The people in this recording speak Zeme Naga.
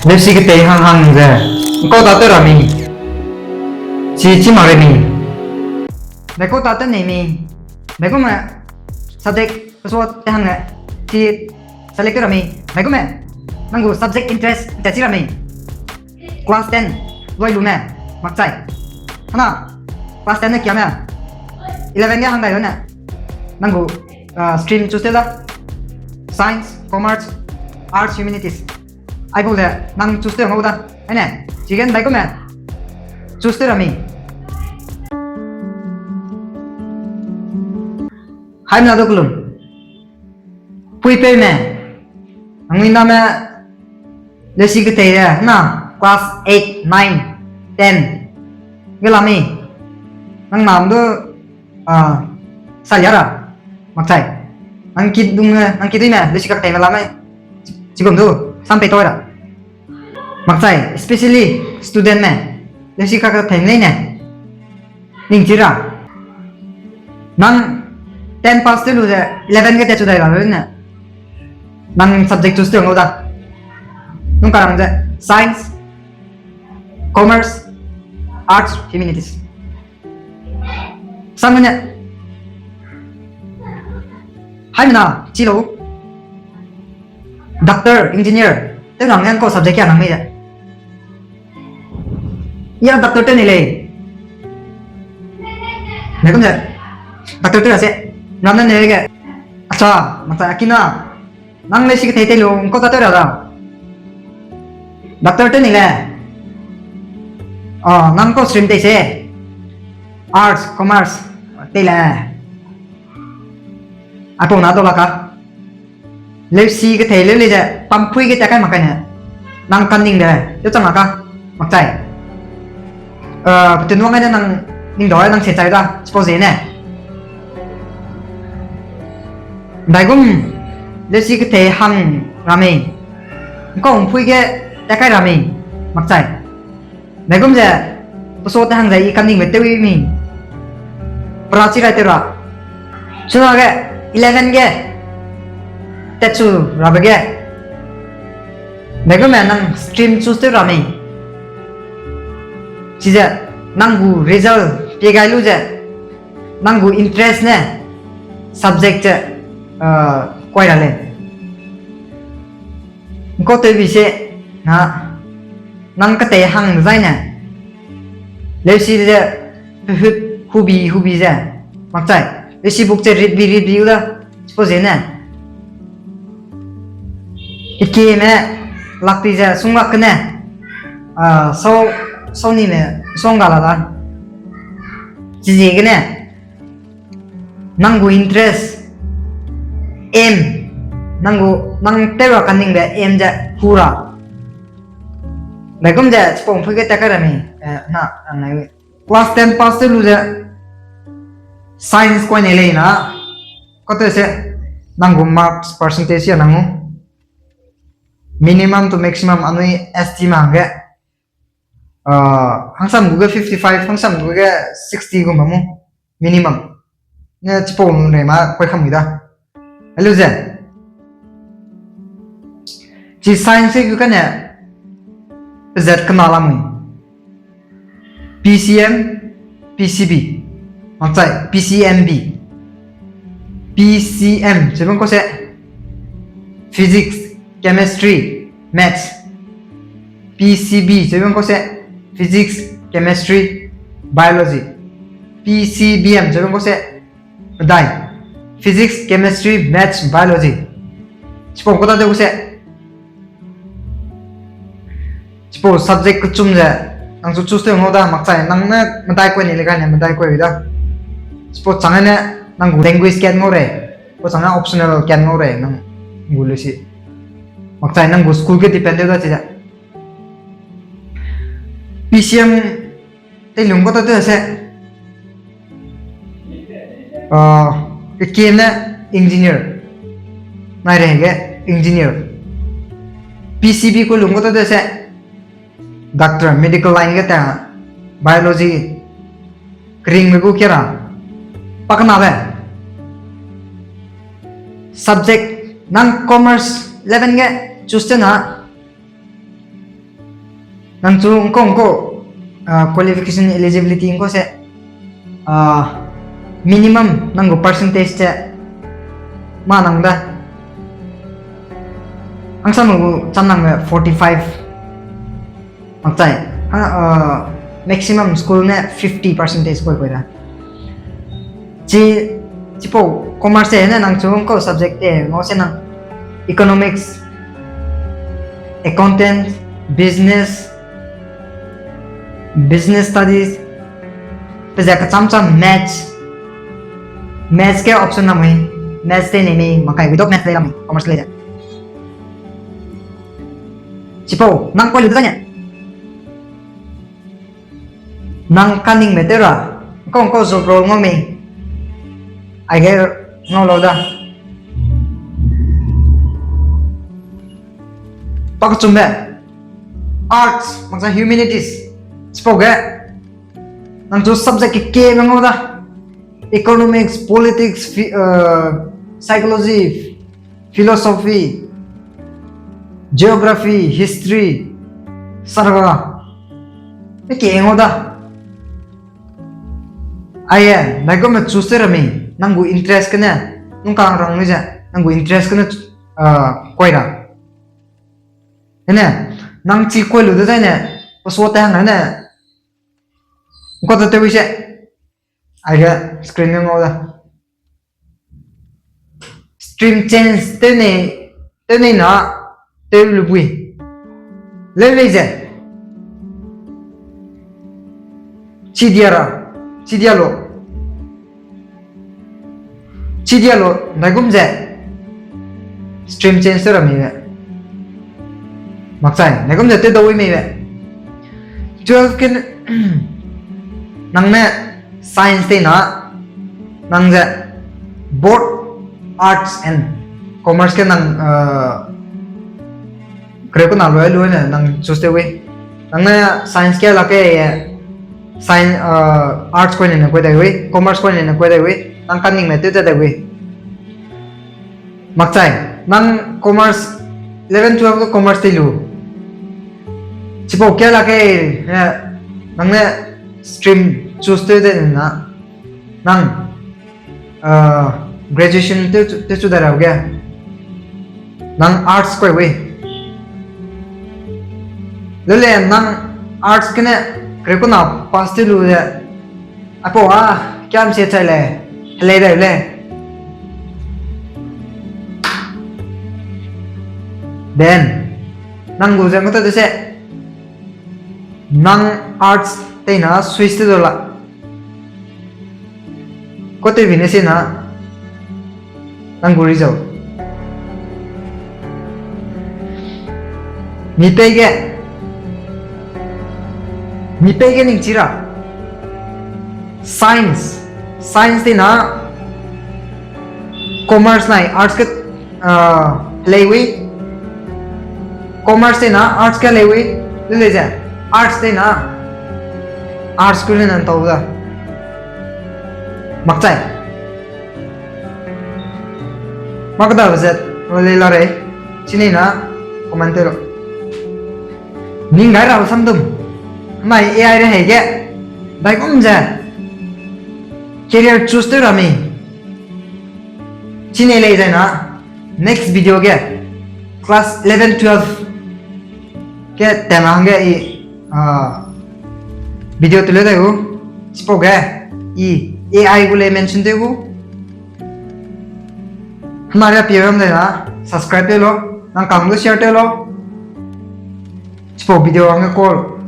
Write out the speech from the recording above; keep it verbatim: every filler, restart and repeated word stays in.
Leusi ketei hang hang ze, kau ta tew ra mi. Chi chi mak re mi. Be kau ta tew nei mi. Be gume subject kesuat te hang le. Chi select tew ra mi. Be gume nang gu subject interest te chi ra mi. Class ten loi lu me, makchai. Hana, class ten ne kia me. Eleven ge hang dai lu ne. Nang gu, ah, stream choose tew da. Science, commerce, arts, humanities. Ai gu ze nang choose tew ngau da. Ai ne, chigen dai gu me. Choose tew ra mi. Hai mena du kelum. Puipeu me. Nang ni na me lesi ketei re, na, class eight, nine, ten. Ge la mi. Nang nam du, ah, sa ya ra. Makchai. Nang kidung, nang kidui me, lesi ketei me la mi. Chigum du, sam pei toi ra. Makchai, especially student me, lesi ketei lei ne. Ning chi ra. Nang ten pass tew lu ze, eleven ge tet chu dai ra ne. Nang subject choose tew ngau da. Nung karang ze, science, commerce, arts, humanities. Sang ne. Hai mena, chi lo. Doctor, engineer, tew rang ngen kau subject kia nang mei de. Ya doctor tew ni lei. Ne kum ze. Doctor tew ra se. Ram ne ne ge. Acha, makchai akina. Nang lesi ketei tei lu, kau ta tew ra da. Doctor tew ni le. Ah, nang kau stream tei se. Arts, commerce, tei le. Aipau na dau la ka. Leusi ketei leu lei ze, pampui ge tat kai mak kai ne. Nang kaning de, tew chang la ka. Makchai. Eh, petunwang ne nang ning dau nang se chai da, suppose ne. Ndaigum, lesi ketei hang ra mei. Nkau mpui ge tat kai ra mei. Makchai. Ndaigum ze, peso te hang ze i kaningbe tew mi. Pra chi rai tew ra. Chunage, eleven ge, tet chu rabe ge. Ndaigumme nang stream choose tew ra mei. Chize, nang gu result pie gai lu ze, nang gu interest ne, subject ze, eh, kuai ra lei. Nkau tewbi se, na, nang ketei hang zai ne. Leusi ze, pehut hubi hubi ze. Makchai, leusi book ze ritbi ritbi u da. Suppose ne. Ikeme, lakti ze, sunglak kene. Ah, sau, sau ni ne, song ga la da. Chiziegene. Nang gu interest, aim, nang gu, nang tew ra kaningbe aim ze hu ra. Ndaigum ze, chipau mpui ge tat kai ra mei, eh, na, nang nai. Class ten pass tew lu ze, science kuai nei lei na, katew se, nang gu marks percentage ya nang u. Minimum to maximum anui S T ma hangge. Ah, hangsam gu ge fifty five, hangsam gu ge sixty gu ma mu. Minimum. Ne chipau nung rei ma kuai kam mi da. Helu ze. Chi science gu kane pezat kena lamui. P C M, P C B. Makchai, P C M B. P C M, chebang kau se. Physics, Chemistry, Maths. P C B, chebang kau se. Physics, Chemistry, Biology. P C B M, chebang kau se. Medai. Physics, Chemistry, Maths, Biology. Chipau kau ta de kau se. Chipau subject kechum ze, nang chu choose tew ngau da, makchai, nang ne medai kuai ni le kai ne medai kuai da. Chipau chang ne, nang gu language kat ngau rei, chipau chang ne optional kat ngau rei, nang gu lesi. Makchai, nang gu school ge depend tew da chize. P C M, Teilung kau ta tew se. Ah, kekieme engineer. Nai rehege engineer. P C B ku lung kau ta tew se. Doctor, medical line ge ta, biology. Keringbe gu kera. Paknabe. Subject nang commerce eleven ge choose tew na. Nang chu ngkau ngkau, ah, qualification eligibility ngkau se, ah, minimum nang gu percentage ze ma nang da. Hangsame gu cham nang me forty five. Makchai, ha, ah, maximum school ne fifty percentage koi koi da. Chi, chipau commerce te ne nang chu ngkau subject te, ngau se nang economics, accountant, business, business studies, pe ze kacham cham maths, maths ke option na mui, maths te ne mi, makai without maths lei la mi, commerce lei ze. Chipau, nang koi lu de ne. Nang kaningme tew ra, ngkau ngkau job role ngau mei. Aige ngau lau da. Pakechumbe, arts, makchai humanities. Chipau ge, nang chu subject ke ke ngau da. Economics, politics, phi-, uh, psychology, philosophy, geography, history, sarga. Pe ke ngau da. Aie, ndaigum me choose tew ra mi, nang gu interest kene, nung kang rang lui ze, nang gu interest kene, ah, koi ra. Ene, nang chi koi lu de zai ne, pasua te hang ne, ngkau te tew i se, aige screen ne ngau da. Stream change tew nei, tew nei na, tew lu bui. Leu lei ze. Chidia ra, chidia lo. Chidia lo, ndaigum ze. Stream change tew ra mei be. Makchai, ndaigum ze tew dau i mei be. Twelve ke, nang ne science tei na, nang ze both arts and commerce ke nang, uh, kereu kena lu lu ne nang choose tew i. Nang ne science ke la ke, science, uh, arts koi ne ne koi dai i, commerce koi ne ne koi dai i, nang kaningme tew te dai i. Makchai, nang commerce, eleven, twelve ke commerce tei lu. Chipau ke la ke, eh, nang ne stream choose tew de na, nang, uh, graduation tew, tew chu da ra ge. Nang arts koi i. Lele nang arts kene kereu kena pass tew lu de. Aipau a, kiam se chai lei, helei dai lei. Then, nang gu ze ngau ta de se, nang arts tei na switch tew da la. Kau tew bi ne se na, nang gu result. Mi pei ge, mi pei ge ning chi ra. Science, science tei na, commerce nai arts ke, ah, lei i. Commerce tei na arts ke lei i, lu lei ze, arts tei na, arts ku ne nan tau da. Makchai. Makdabe zet, lei la rei, chine na, comment tew lau. Ning gai ra samdum, mai A I rehei ge, ndaigum ze, career choose tew ra mi. Chine lei zai na, next video ge, class eleven, twelve, ke tena hangge i, ah, video teleu dai gu, chipau ge, i A I gu lei mention tew gu. Hena ria pie bam dai na, subscribe tew lau, nang kam gu share tew lau. Chipau video hangge call.